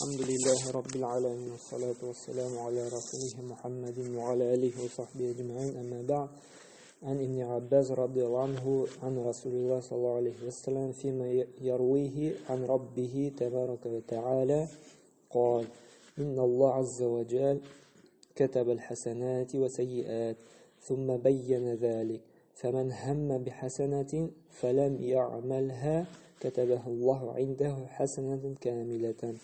Алхамдулиллахи раббил аламин, вассалату вассаламу аля расулихи Мухаммадин ва аля алихи ва сахбихи аджмаин, амма бa'д. Ан ибн Аббас радиаллаху анху ан Расулиллах саллаллаху алейхи вассалям фима ярвихи ан раббихи табарака ва тааля قال: إن الله عز وجل كتب الحسنات وسيئات ثم بين ذلك، فمن هم بحسنة فلم يعملها كتبه الله عنده حسنة كاملة،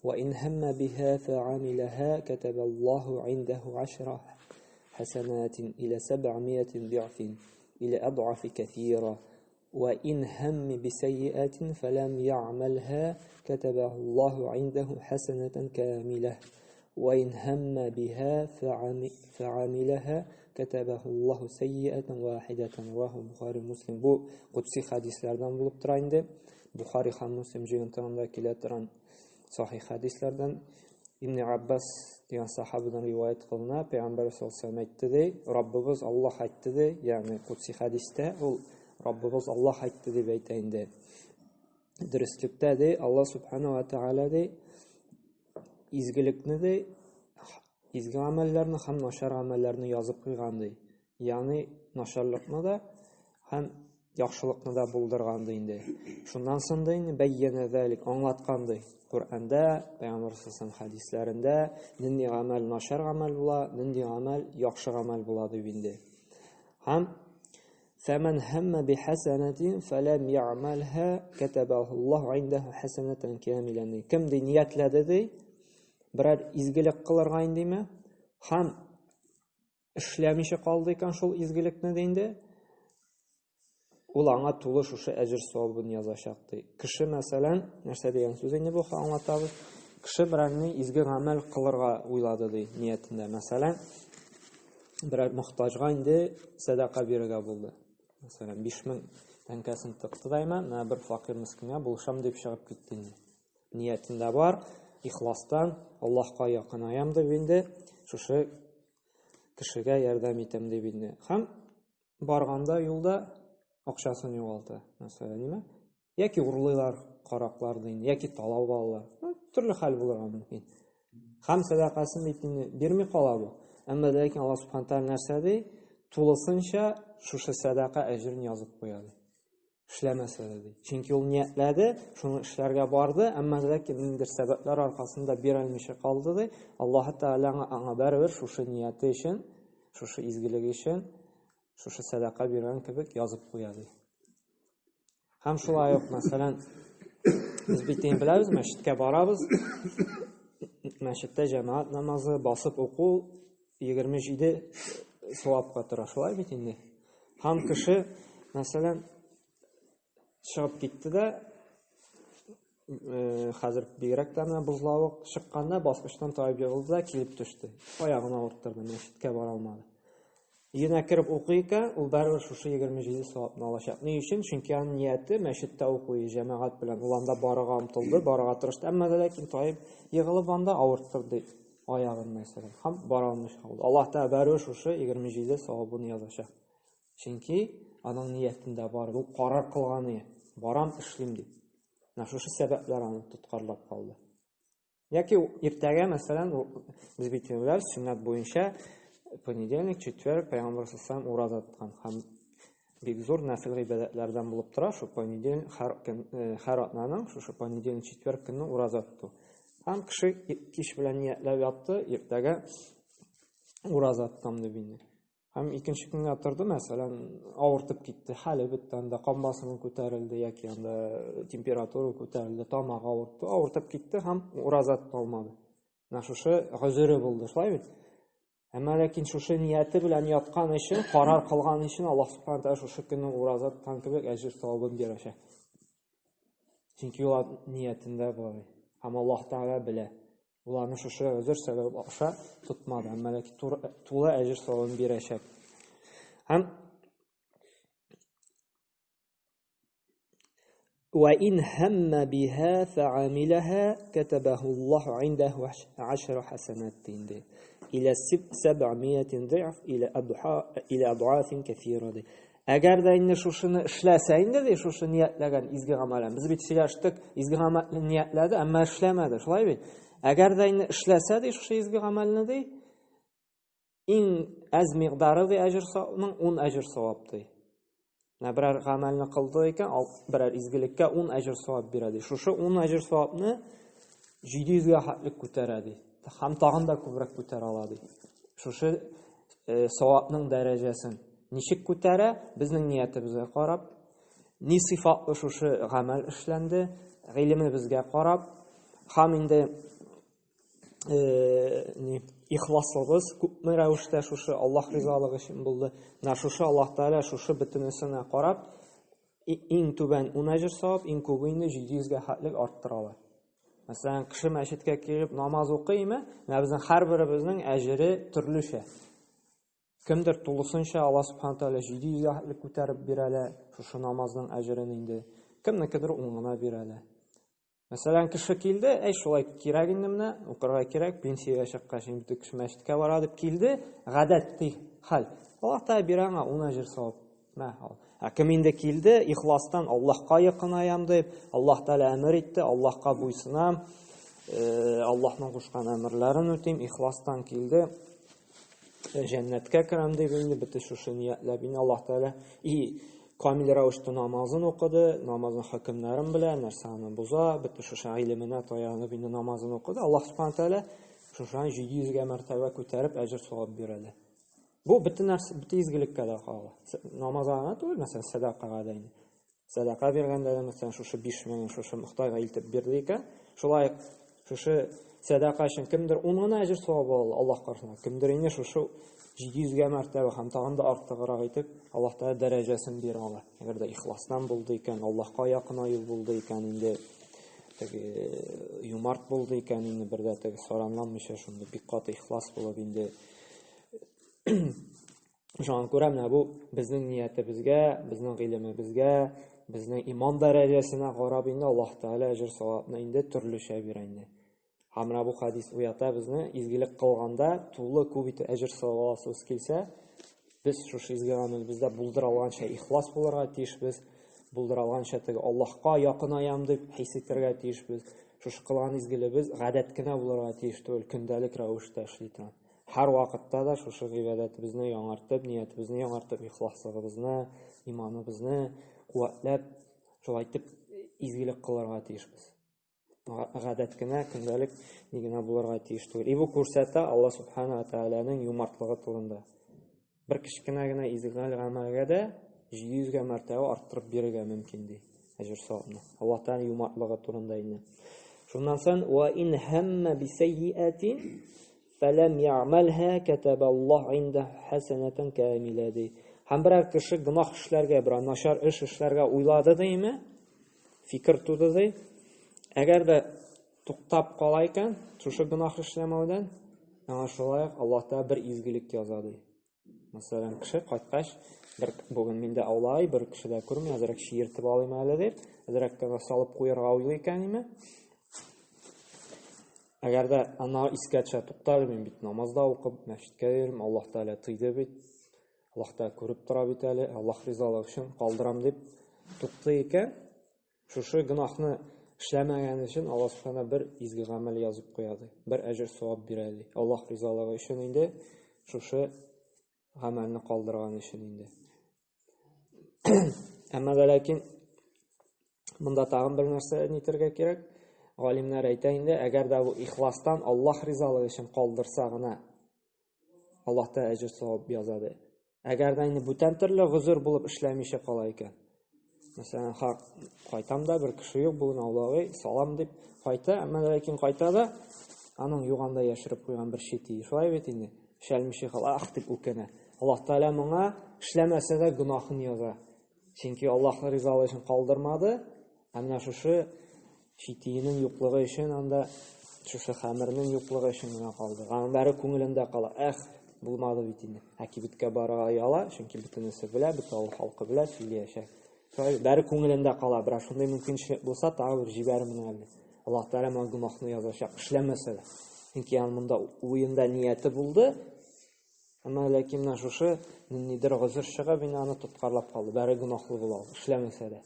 وإن هم بها فعملها كتب الله عنده 10 حسنات إلى 700 ضعف إلى أضعف كثيرة، وإن هم بسيئة فلم يعملها كتبه الله عنده حسنة كاملة، وإن هم بها فعملها كتبه الله سيئة واحدة. رواه Buxoriy Muslim. Bu qudsiy hadislardan bo'lib tura endi. Buxoriy ham Muslim jıyıntığında kela turan sahih hadislardan. Ibn Abbas degan sahobadan rivoyat qilinadi. Payg'ambar sallallohu alayhi vasallam aytdi, Robbimiz Alloh aytdi, ya'ni qudsiy hadisda ul Robbimiz Alloh aytdi deb aytdi endi. Durustlikda de Alloh subhanahu va taolo de izgilikni de izgi amallarni ham noshar amallarni yozib qo'ygan dey. Ya'ni nosharlikni da ham yaxshilikni da bo'ldirgan deydi. Shundan so'ng deydi bayyana zalik anglatgan dey. Qur'onda, payg'ambar sallallohu alayhi vasallam hadislarida dindiy amal noshar amal bo'la, dindiy amal yaxshi amal bo'ladi deydi. Ham فمن هم بحسنة فلم يعملها كتبه الله عنده حسنة كاملة. Kim de niyatladi dey, biror izgilik qilirga indimi, ham ishlamishi qoldi ekan shul izgilikni deydi, ul anga to'la shu ajr savobini yozacaq dey. Kishi masalan, narsa degan so'z endi bu anglatamiz. Kishi birorni izgi amal qilirga o'yladi dey niyatida. Masalan, biror muhtojga endi sadaqa berga bo'ldi. Masalan, 5000 tankasini tiqdi deyman, mana bir faqir miskinga bo'lisham deb chiqib ketdi endi. Niyatida bor, ixlosdan Allohga yaqinayam deb endi shu kishiga yordam etam deb endi. Ham borganda yo'lda aqchasini yo'qoldi. Masalan, nima? Yoki urlaylar qaroqlar deydi, yoki talab ollar. Turli hal bo'lar mumkin. Ham sadaqasini bermay qoladi. Ammo lekin Alloh subhanahu taolo narsa dey, to'lisincha shu sadaqa ajrini yozib qo'yadi. Ishlamasa da dey. Chunki u niyatladi, shuni ishlarga bordi, ammo lekin nimadir sabablar orqasida berolmay qoldi dey. Alloh taolo anga baribir shu niyati uchun, shu izgiligi uchun shu sadaqa bergan kabi yozib qo'yadi. Ham shulay yo'q, masalan, biz bitta bilamiz, masjidga boramiz. Masjidda jamoat namozi bosib o'quv 27 savobga tura, shulay bit endi. Ham kishi masalan chiqib ketdi-da, hozir bigrakda mana buzloviq chiqqanda bosqichdan toyib yig'ildi-da, kelib tushdi. Oyog'ini og'rittirdi, masjidga bora olmadi. Yana kirib o'qiy ekan, u baribir shu 27 savobni olacak. Ne uchun? Chunki uning niyati masjidda o'qiy, jamoat bilan unda borig'a intildi, borig'a tirishdi. Ammo lekin toyib yig'ilib unda og'rittirdi oyog'ini masalan. Ham bora olmay qoldi. Alloh taolo baribir shu 27 savobini yozacak. Chunki uning niyatida bor, u qaror qilgani, boram ishlayim deb. Mana shu sabablar uni tutqarlab qoldi. Yoki ertaga masalan biz bitiramiz sunnat bo'yicha понедельник, четверг payg'ambar sallallohu alayhi vasallam o'roza tutgan. Ham bek zo'r nafl ibodatlardan bo'lib turadi shu понедельник, har kun, har otnaning shu понедельник, четверг kunni o'roza tutdi. Ham kishi kech bilan niyatlab yotdi, ertaga o'roza tutam deb endi. Ham ikkinchi kunga turdi, masalan, og'ritib ketdi, hali bitta unda qon bosimi ko'tarildi yoki unda temperatura ko'tarildi, tomog'i og'ritdi, og'ritib ketdi, ham o'roza tuta olmadi. Mana shu huzuri bo'ldi, shulay bit. Ammo lekin shu niyati bilan yotgan uchun, qaror qilgan uchun Alloh subhanahu taolo shu kunni o'roza tutgan kabi ajr savobini beradi. Chunki ular niyatida bor. Ham Alloh taolo bila. Ularni shu uzr sabab osha tutmadi, ammo lekin to'la ajr savobini beradi. Ham وإن هم بها فعملها كتبه الله عنده 10 حسنات إلى 700 ضعف إلى أضعاف كثيرة. Әгәр дә инде шушыны эшләсә инде ди, шушы ниятләгән изге гамәлен. Без бит сөйләштек, изге гамәлне ниятләде, әмма эшләмәде, шулай бит? Әгәр дә инде эшләсә ди шушы изге гамәлне ди, иң әз микъдары ди әҗер савапның 10 әҗер савап ди. Менә берәр гамәлне кылды икән, берәр изгелеккә 10 әҗер савап бирә ди. Шушы 10 әҗер савапны 700 гә хәтлек күтәрә ди. Һәм тагын да күбрәк күтәрә ала ди. Шушы э, савапның дәрәҗәсен ничек күтәрә? Безнең ниятебезгә карап, ни сыйфатлы шушы гамәл эшләнде, гыйлемебезгә карап, һәм инде э, ни ихласлыгыбыз күпме рәвештә шушы Аллаһ ризалыгы өчен булды. Менә шушы Аллаһ Тәгалә шушы бөтенесенә карап, иң түбән 10 әҗер савап, иң күбе инде 700 гә хәтлек арттыралар. Мәсәлән, кеше мәчеткә килеп намаз укыймы? Менә безнең һәрберебезнең әҗере төрлечә. Кемдер тулысынча Аллаһ Субхану Тәгалә 700 гә күтәреп бирәлә шушы намазның әҗерен инде. Кемнекедер ун гына бирәлә. Мәсәлән, кеше килде, әй, шулай кирәк инде менә, укырга кирәк, пенсиягә чыккач инде бөтен кеше мәчеткә бара дип килде, гадәти хәл. Аллаһ Тәгалә бирә аңа ун әҗер савап. Мә, ал. Ә кем инде килде, ихластан Аллаһка якынаям дип, Аллаһ Тәгалә әмер итте, Аллаһка буйсынам, э, Аллаһның кушкан әмерләрен үтим, ихластан килде, җәннәткә керәм дип инде бөтен шушы ниятләп инде Аллаһ Тәгалә и камил рәвештә намазын укыды, намазның хөкемнәрен белә, нәрсә аны боза, бөтен шушы гыйлеменә таянып инде намазын укыды. Аллаһ Субхану Тәгалә шушыны 700 гә мәртәбә күтәреп әҗер савап бирә. Бу бөтен нәрсә, бөтен изгелеккә дә кагыла. Намазга гына түгел, мәсәлән, сәдакага да инде. Сәдака биргәндә дә, мәсәлән, шушы 5000 шушы мохтаҗга илтеп бирде икән, шулай шушы сәдака өчен кемдер 10 гына әҗер савабы ала Аллаһ каршында, кемдер инде шушы 700 гә мәртәбә һәм тагын да артыграк итеп Аллаһ Тәгалә дәрәҗәсен бирә ала. Әгәр дә ихластан булды икән, Аллаһка якынаю булды икән инде, теге юмарт булды икән инде, бер дә теге саранланмыйча шундый бик каты ихлас булып инде. Шуңа күрә менә бу безнең ниятебезгә, безнең гыйлемебезгә, безнең иман дәрәҗәсенә карап инде Аллаһ Тәгалә әҗер савапны инде төрлечә бирә инде. Һәм менә бу хадис уята безне, изгелек кылганда тулы күп итеп әҗер савап аласыбыз килсә, без шушы изге гамәлебездә булдыра алганча ихлас булырга тиешбез, булдыра алганча теге Аллаһка якынаям дип хис итәргә тиешбез. Шушы кылган изгелебез гадәт кенә булырга тиеш түгел, көндәлек рәвештә эшли торган. Һәр вакытта да шушы гыйбадәтебезне яңартып, ниятебезне яңартып, ихласлыгыбызны, иманыбызны куәтләп, шулай итеп изгелек кылырга тиешбез. Гадәт кенә, көндәлек ни генә булырга тиеш түгел. И бу күрсәтә Алла субхана ва тәгаләнең юмартлыгы турында. Бер кечкенә генә изге гамәлгә дә 700 гә мәртәбә арттырып бирергә мөмкин ди әҗер савапны. Аллаһ Тәгалә юмартлыгы турында инде. Шуннан соң ва ин һамма бисәйиатин фәләм я'мәлһа катаба Аллаһ инда хәсәнәтән камилә ди. Һәм берәр кеше гөнаһ эшләргә, берәр начар эш эшләргә уйлады диме? Фикер туды ди. Әгәр дә туктап кала икән, шушы гөнаһ эшләмәүдән, аңа шулай ук Аллаһ Тәгалә бер изгелек яза ди. Мәсәлән, кеше кайткач, бер бүген мин дә аулай, бер кеше дә күрми, әзрәк чиертеп алыйм әле дип, әзрәк кенә салып куярга уйлый икән име. Әгәр дә ана искә төшә, туктале, мин бит намазда укып, мәчеткә йөрим, Аллаһ Тәгалә тыйды бит, Аллаһ Тәгалә күреп тора бит әле, Аллаһ ризалыгы өчен калдырам дип туктый икән, Шушы гөнаһны эшләмәгән өчен Аллаһ Субхана бер изге гамәл язып куя ди. Бер әҗер савап бирә ди. Аллаһ ризалыгы өчен инде шушы гамәлне калдырган өчен инде. Әмма дә ләкин монда тагын бер нәрсә әйтергә кирәк. Галимнәр әйтә инде, әгәр дә бу ихластан Аллаһ ризалыгы өчен калдырса гына Аллаһ та әҗер савап яза ди. Әгәр дә инде бүтән төрле гозер булып эшләмичә кала икән. Мәсәлән, хак кайтам да бер кеше юк, бүген аулагый, салам дип кайта, әмма ләкин кайта да аның юганда яшереп куйган бер чити. Шулай бит инде. Эшләмичә кала, ах дип үкенә. Аллаһ Тәгалә моңа эшләмәсә дә гөнаһын яза. Чөнки Аллаһ ризалыгы өчен калдырмады, ә менә шушы читиенең юклыгы өчен анда шушы хәмернең юклыгы өчен генә калды. Аның бәре күңелендә кала. Эх, булмады бит инде. Ә кибеткә барырга ояла, чөнки бөтенесе белә, бөтен авыл халкы белә, сөйләячәк. Шулай бәре күңелендә кала. Берәр шундый мөмкинчелек булса, тагы бер җибәрермен әле. Аллаһ Тәгалә моңа гөнаһны язачак, эшләмәсә дә. Чөнки аның монда уенда нияте булды. Әмма ләкин менә шушы ниндидер гозер чыгып, инде аны тоткарлап калды. Бәре гөнаһлы була ул, эшләмәсә дә.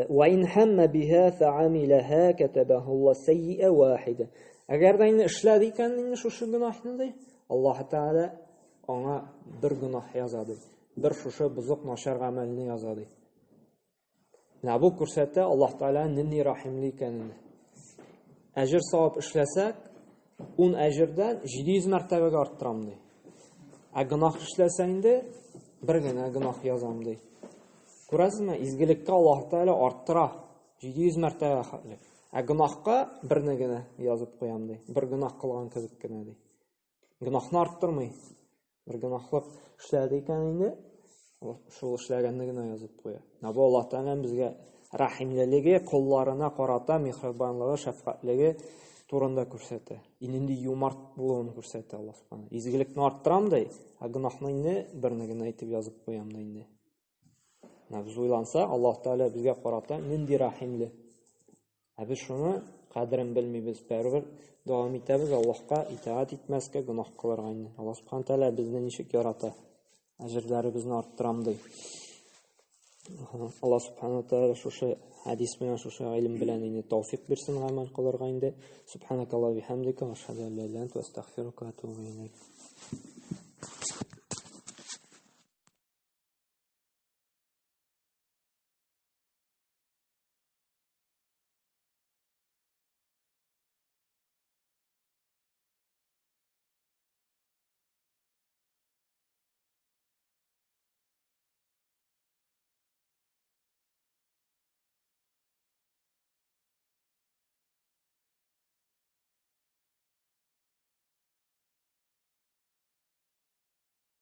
Ва ин хамма биха фa'амилаха катабаһу Аллаһ саййа вахида. Әгәр дә инде эшләде икән инде шушы гөнаһны ди, Аллаһ Тәгалә аңа бер гөнаһ яза ди. Бер шушы бозык начар гамәлне яза ди. Менә бу күрсәтә Аллаһ Тәгаләнең нинди рәхимле икәнен. Әҗер савап эшләсәк, 10 әҗердән 700 мәртәбәгә арттырам ди. Ә гөнаһ эшләсәң инде бер генә гөнаһ язам ди. Күрәсезме, изгелеккә Аллаһ Тәгалә арттыра 700 мәртәбә хәтле. Ә гөнаһка берне генә язып куям ди. Бер гөнаһ кылган кебек кенә ди. Гөнаһны арттырмый. Бер гөнаһлык эшләде икән инде, шул эшләгәнне генә язып куя. Менә бу Аллаһ Тәгаләнең безгә рәхимлелеге, колларына карата миһербанлыгы, шәфкатьлеге турында күрсәтә. И нинди юмарт булуын күрсәтә Аллаһ Субхану. Изгелекне арттырам ди, ә гөнаһны инде берне генә әйтеп язып куям ди инде. Менә без уйланса, Аллаһ Тәгалә безгә карата нинди рәхимле. Ә без шуны кадерен белмибез, бәрбер дәвам итәбез Аллаһка итагать итмәскә, гөнаһ кылырга инде. Аллаһ Субхану Тәгалә безне ничек ярата? Әҗерләребезне арттырам ди. Аллаһ Субхану Тәгалә шушы хәдис белән, шушы гыйлем белән инде тәүфик бирсен гамәл кылырга инде. Субханакаллаһу бихамдика, ашһаду ан ла илаһа илля анта, астагфирука ва атубу илейк.